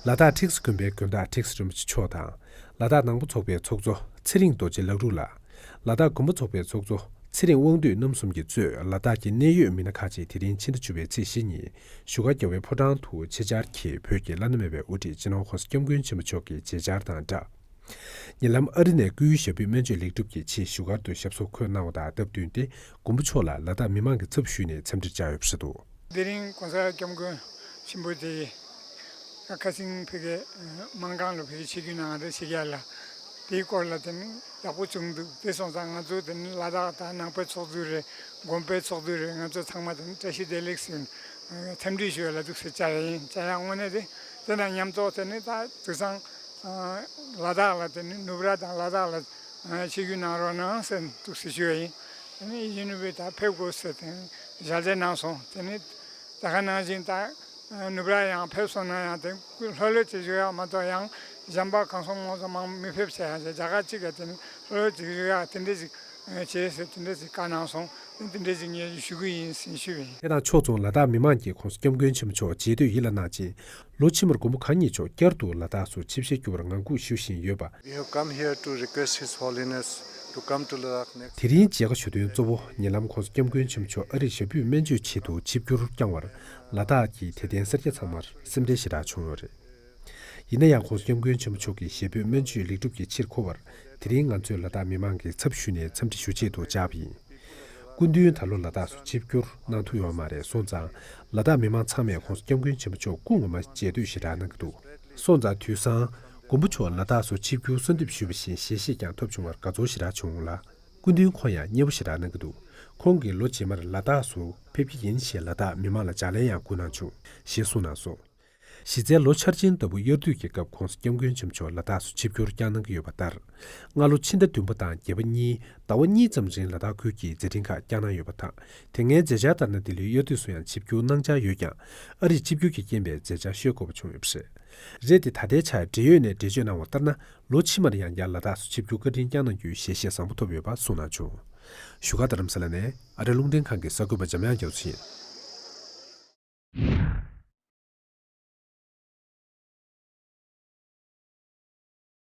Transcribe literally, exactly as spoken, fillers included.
ལ་དྭགས་ཁྲིག་ས་དགོན་པའི་དགོན་བདག་ཁྲིག་ས་རིན་པོ་ཆེ་མཆོག་དང་། ལ་དྭགས་ནང་པ་ཚོགས་པའི་ཚོགས་གཙོ་ཚེ་རིང་རྡོ་རྗེ་ལག་རུ་ལགས། ལ་དྭགས་དགོན་པ་ཚོགས་པའི་ཚོགས་གཙོ་ཚེ་རིང་དབང་འདུས་རྣམ་གསུམ་གྱིས་གཙོས་ལ་དྭགས་ཀྱི་གནད་ཡོད་མི་སྣ་ཁག་ཅིག་དེ་རིང་ཕྱི་ཟླ་བཅུ་པའི་ཚེས་བཞི་ཉིན་བཞུགས་སྒར་རྒྱལ་བའི་ཕོ་བྲང་དུ་ཆེད་བཅར་གྱིས་བོད་ཀྱི་བླ་ན་མེད་པའི་དབུ་ཁྲིད་སྤྱི་ནོར་༸གོང་ས་༸སྐྱབས་མགོན་ཆེན་པོ་མཆོག་གི་མཇལ་བཅར་དང་སྦྲགས། ཉེ་ལམ་ཨ་རི་ནས་སྐུའི་ཞབས་པུས་སྨན་བཅོས་ལེགས་གྲུབ་ཀྱི་ཆེད་བཞུགས་སྒར་དུ་ཞབས་སོར་འཁོད་གནང་བ་དང་སྟབས་བསྟུན་ཏེ། མགོན་པོ་མཆོག་ལ་ལ་དྭགས་མི་མང་གི་ཚབ་ཞུས་ནས་འཚམས་འདྲི་བཅར་ཡོད་པ་རེད་འདུག། དེ་རིང་༸གོང་ས་༸སྐྱབས་མགོན་ཆེན་པོ་དེ་ཁ་སང་ཕ་གིའི་སྨན་ཁང་ལ་ཕ་གིར་ཆིབས་བསྒྱུར་གནང་རེད་ཟེར་ཡ་ལ། དེའི་སྐོར་ལ་དེ་ནི་ཡག་པོ་བྱུང་འདུག། དེ་སོང་ཙང་ང་ཚོ་དེ་ནི་ལ་དྭགས་དང་ནང་པའི་ཚོགས་འདུ་རེད། དགོན་པའི་ཚོགས་འདུ་རེད། ང་ཚོ་ཚང་མ་དེ་ནི་བཀྲ་ཤིས་བདེ་ལེགས་ཟེར་འཚམས་འདྲི་ཞུ་ཡ་ལ་འདུག་ཟེར་བཅར་ཡ་ཡིན། བཅར་ཡ་དངོས་གནས་དེ་དེ་དང་མཉམ་འཛོམས་དེ་ནི་ད་དུས་སང་ལ་དྭགས་ལ་དེ་ནི་ནུབ་ར་དང་ལ་དྭགས་ལ་ཆིབས་བསྒྱུར་གནང་རོགས་གནང་ཟེར་འདུག་ཟེར་ཞུ་ཡ་ཡིན། དེ་ནི་ཡིད་བཞིན་ནོར་བུས་ད་ཕེབས་དགོས་ཟེར་དེ་ནི་ཞལ་མཇལ་གནང་སོང་། དེ་ནི་ད་ག་ནང་བཞིན་ད་ནུབ་ར་ཡང་ཕེབས་སོང་ན་ཡང་དེ་ལྷོད་ལྷོད་ཅིག་བཞུགས་ཡག་མ་གཏོགས་ཡང་གཞན་པ་གང་སོང་མང་སོང་མང་མི་ཕེབས་བྱས་ཡང་རྒྱ་གར་གཅིག་ག་དེ་ནི་ལྷོད་ལྷོད་ཅིག་བཞུགས་ཡག་དེ་འདྲ་ཞིག་བྱས་ཟེར་དེ་འདྲ་ཞིག་བཀའ་གནང་སོང་། དེ་འདྲ་ཞིག་ངས་ཞུ་གི་ཡིན་ཟེར་ཞུས་པ་ཡིན། དེ་དང་ཕྱོགས་མཚུངས་ལ་དྭགས་མི་མང་གིས་༸གོང་ས་༸སྐྱབས་མགོན་ཆེན་པོ་མཆོག་མཇལ་འདོད་ཡིད་ལ་གནང་ཆེད། ལོ་ཕྱི་མར་མགོན་པོ་གང་ཉིད་མཆོག་བསྐྱར་དུ་ལ་དྭགས་སུ་ཆིབས་ཞལ་བསྒྱུར་བར་ངང་སྒུག་ཞུ་བཞིན་ཡོད་པ། We have come here to request His Holiness to come to Ladakh next. དེ་རིང་མཇལ་ཁ་ཞུ་དོན་གཙོ་བོ་ཉེ་ལམ་༸གོང་ས་༸སྐྱབས་མགོན་ཆེན་པོ་མཆོག་ཨ་རིར་ཞབས་པུས་སྨན་བཅོས་ཆེད་དུ་ཆིབས་བསྒྱུར་བསྐྱངས་བར་ལ་དྭགས་ཀྱི་དད་ལྡན་སེར་སྐྱ་ཚང་མར་སེམས་ཁྲལ་ཞེ་དྲག་བྱུང་ཡོད་རེད། ཡིན་ན་ཡང་༸གོང་ས་༸སྐྱབས་མགོན་ཆེན་པོ་མཆོག་གི་ཞབས་པུས་སྨན་བཅོས་ལེགས་གྲུབ་ཀྱི་ཕྱིར་འཁོར་བར་དེ་རིང་ང་ཚོས་ལ་དྭགས་མི་མང་གི་ཚབ་ཞུས་ནས་འཚམས་འདྲི་ཞུ་ཆེད་དུ་བཅར་བ་ཡིན། སྐུ་མདུན་ད་ལོ་ལ་དྭགས་སུ་ཆིབས་བསྒྱུར་གནང་ཐུབ་ཡོད་མ་རེད། སོང་ཙང་ལ་དྭགས་མི་མང་ཚང་མས་༸གོང་ས་༸སྐྱབས་མགོན་ཆེན་པོ་མཆོག་སྐུ་ངོ་མ་མཇལ་འདོད་ཞེ་དྲག་གནང་གི་འདུག། སོང་ཙང་དུས་སང་མགོན་པོ་མཆོག་ལ་དྭགས་སུ་ཆིབས་བསྒྱུར་གསོལ་འདེབས་ཞུས་པ་བཞིན་ཞལ་བཞེས་ཀྱང་ཐོབ་བྱུང་བར་དགའ་ཚོར་ཞེ་དྲག་བྱུང་ལ། སྐུ་མདུན་ཁོང་ཡང་མཉེས་པོ་ཞེ་དྲག་གནང་གི་འདུག། ཁོང་གིས་ལོ་རྗེས་མར་ལ་དྭགས་སུ་ཕེབས་ཀྱི་ཡིན་ཞེས་ལ་དྭགས་མི་མང་ལ་ལྗགས་ལན་ཡང་བསྐུར་གནང་བྱུང་ཞེས་གསུངས་གནང་སོང་། གཞི་རྩའི་ལོ་འཆར་ཅན་ལྟ་བུ་དབྱར་དུས་ཀྱི་སྐབས་༸གོང་ས་༸སྐྱབས་མགོན་ཆེན་པོ་མཆོག་ལ་དྭགས་སུ་ཆིབས་བསྒྱུར་བསྐྱངས་གནང་གི་ཡོད་པ་ལྟར། སྔ་ལོ་ཕྱི་ཟླ་བདུན་པ་དང་བརྒྱད་པ་གཉིས་ཟླ་བ་གཉིས་ཙམ་རིང་ལ་དྭགས་ཁུལ་གྱི་མཛད་འཕྲིན་ཁག་བསྐྱངས་གནང་ཡོད་པ་དང་། དེ་སྔའི་མཛད་འཆར་ལྟར་ན་འདི་ལོའི་དབྱར་དུས་སུ་ཡང་ཆིབས་བསྒྱུར་གནང་འཆར་ཡོད་ཀྱང་། ཨ་རིར་ཆིབས་བསྒྱུར་གྱི་རྐྱེན་པས་མཛད་འཆར་ཤོལ་དགོས་པ་བྱུང་ཡོད་པ་རེད། རེད་དེ་ད་ལྟའི་ཆར་འབྲེལ་ཡོད་ནས་འགྲེལ་བརྗོད་གནང་བ་ལྟར་ན། ལོ་ཕྱི་མར་ཡང་བསྐྱར་ལ་དྭགས་སུ་ཆིབས་བསྒྱུར་བཀའ་དྲིན་བསྐྱངས་གནང་རྒྱུའི་ཞལ་བཞེས་བཟང་པོ་ཐོབ་ཡོད་པ་གསུངས་གནང་བྱུང་། བཞུགས་སྒར་རྡ་རམ་ས་ལ་ནས་ཨ་རི་རླུང་འཕྲིན་ཁང་གི་གསར་འགོད་པ་འཇམ་དབྱངས་རྒྱ་མཚོ་ཡིན།